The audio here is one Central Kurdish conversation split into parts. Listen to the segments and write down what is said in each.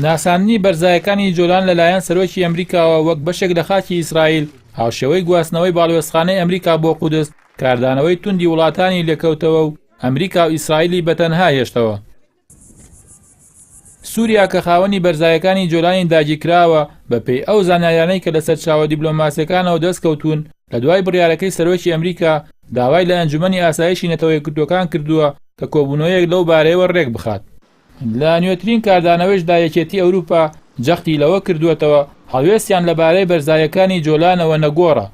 ناساندنی بەرزایەکانی جۆلان لەلایەن سەرۆکی ئەمریکاوە وەک بەشێک لە خاکی ئیسرائیل، هاوشێوەی گواستنەوەی باڵیۆزخانەی ئەمریکا بۆ قودس، کاردانەوەی توندی وڵاتانی لێکەوتەوە و ئەمریکا و ئیسرائیلی بەتەنها هێشتەوە. سووریا کە خاوەنی بەرزایەکانی جۆلانی داگیرکراوە، بەپێی ئەو زانیاریانەی کە لە سەرچاوە دیبلۆماسییەکانەوە دەستکەوتوون، لە دوای بڕیارەکەی سەرۆکی ئەمریکا، داوای لە ئەنجومەنی ئاسایشی نەتەوە یەکگرتووەکان کردووە کە کۆبوونەوەیەک لەو بارەیەوە رێکبخات. لە نوێترین کاردانەوەیشدا یەکێتی ئەوروپا جەختی لەوە کردووەتەوە، هەڵوێستیان لەبارەی بەرزاییەکانی جۆلانەوە نەگۆڕە.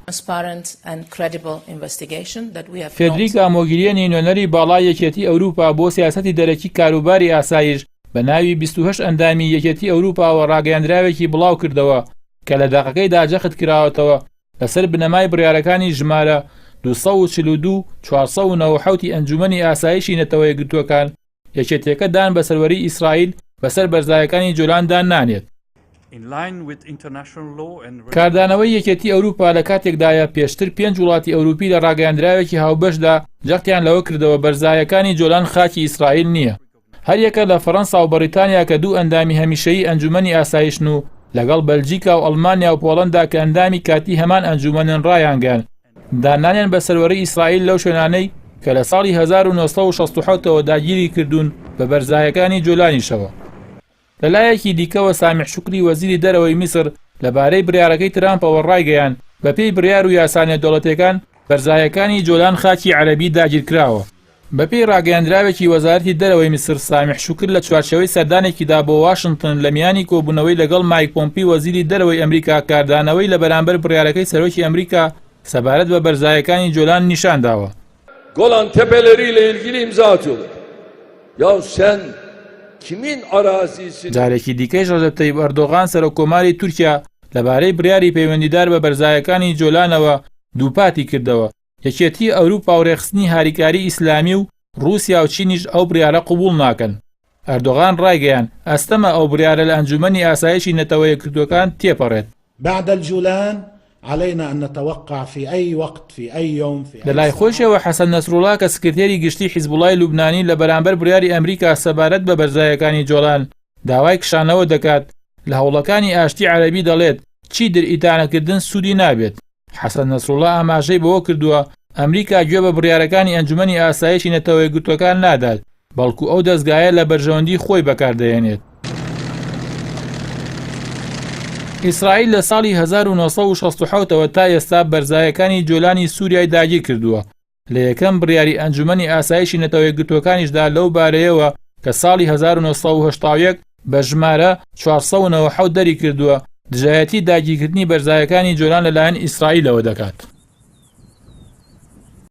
فێدریکا مۆگیرێنی نوێنەری باڵای یەکێتی ئەوروپا بۆ سیاسەتی دەرەکی کاروباری ئاسایش بە ناوی 28 ئەندامی یەکێتی ئەوروپاوە ڕاگەیەندراوێکی بڵاو کردەوە کە لە دەقەکەیدا جەخت کراوەتەوە لەسەر بنەمای بڕیارەکانی ژمارە 242 497 ی ئەنجومەنی ئاسایشی نەتەوە یەکگرتووەکان یەکێتیەکە دان بە سەروەری ئیسرائیل بەسەر بەرزایەکانی جۆلاندا نانێت. کاردانەوەی یەکێتی ئەوروپا لە کاتێکدایە پێشتر پێنج وڵاتی ئەوروپی لە ڕاگەیاندراوێکی هاوبەشدا جەختیان لەوە کردەوە بەرزایەکانی جۆلان خاکی ئیسرائیل نییە. هەریەکە لە فەرەنسا و بەڕیتانیا کە دوو ئەندامی هەمیشەیی ئەنجومەنی ئاسایشن و لەگەڵ بەلجیکا و ئەڵمانیا و پۆڵەندا کە ئەندامی کاتی هەمان ئەنجومەنن ڕایانگەیاند داننانیان بە سەروەری ئیسرائیل لەو شوێنانەی کە لە ساڵی 1967 ەوە داگیری کردوون بە بەرزایەکانی جۆلانیشەوە. لە لایەکی دیکەوە سامیح شوکری وەزیری دەرەوەی میسر لەبارەی بڕیارەکەی ترامپەوە ڕایگەیاند، بەپێی بڕیار و یاسا نێودەوڵەتییەکان بەرزایەکانی جۆلان خاکی عەرەبی داگیرکراوە. بەپێی ڕاگەیەندراوێکی وەزارەتی دەرەوەی میسر، سامیح شوکر لە چوارچێوەی سەردانێکیدا بۆ واشنتن لە میانی کۆبوونەوەی لەگەڵ مایک پۆمپی وەزیری دەرەوەی ئەمریکا کاردانەوەی لە بەرامبەر بڕیارەکەی سەرۆکی ئەمریکا سەبارەت بە بەرزایەکانی جۆلان نیشانداوە. Golan Tepeleri ile ilgili imza atıyorlar. Ya sen kimin arazisini جارێکی دیکەیش ڕەجەب تەیب ئەردۆغان سەرۆککۆماری تورکیا لەبارەی بڕیاری پەیوەندیدار بە بەرزایەکانی جۆلانەوە دووپاتی کردەوە، یەکێتیی ئەوروپا و رێکخستنی هاریکاریی ئیسلامی و رووسیا و چینیش ئەو بڕیارە قبوڵ ناکەن. ئەردۆغان رایگەیاند، ئەستەمە ئەو بڕیارە لە ئەنجوومەنی ئاسایشی نەتەوە یەکگرتووەکان تێپەڕێت. بعد الجولان علينا ان نتوقع في اي وقت في اي يوم في لە لای خۆیشەوە حەسەن نەسروڵا کە سکرتێری گشتیی حیزبوڵای لوبنانی لە بەرامبەر بڕیاری ئەمریکا سەبارەت بە بەرزایەکانی جۆلان داوای کشانەوە دەکات، لە هەوڵەکانی ئاشتی عەرەبی دەڵێت، چیدر ئیدانەکردن سوودی نابێت. حەسەن نەسروڵا ئاماژەی بەوە کردووە، ئەمریکا گوێ بە بڕیارەکانی ئەنجومەنی ئاسایشی نەتەوە یەکگرتووەکان نادات، بەڵکو ئەو دەزگایە لە بەرژەوەندی خۆی بەکاردەهێنێت. ئیسرائیل لە ساڵی 1967 ەوە تا ئێستا بەرزایەکانی جۆلانی سووریای داگیرکردووە، لە یەکەم بڕیاری ئەنجومەنی ئاسایشی نەتەوە یەکگرتووەکانیشدا لەو بارەیەوە کە ساڵی 1981 بە ژمارە 497 دەریکردووە، دژایەتی داگیرکردنی بەرزایەکانی جۆلان لەلایەن ئیسرائیلەوە دەکات.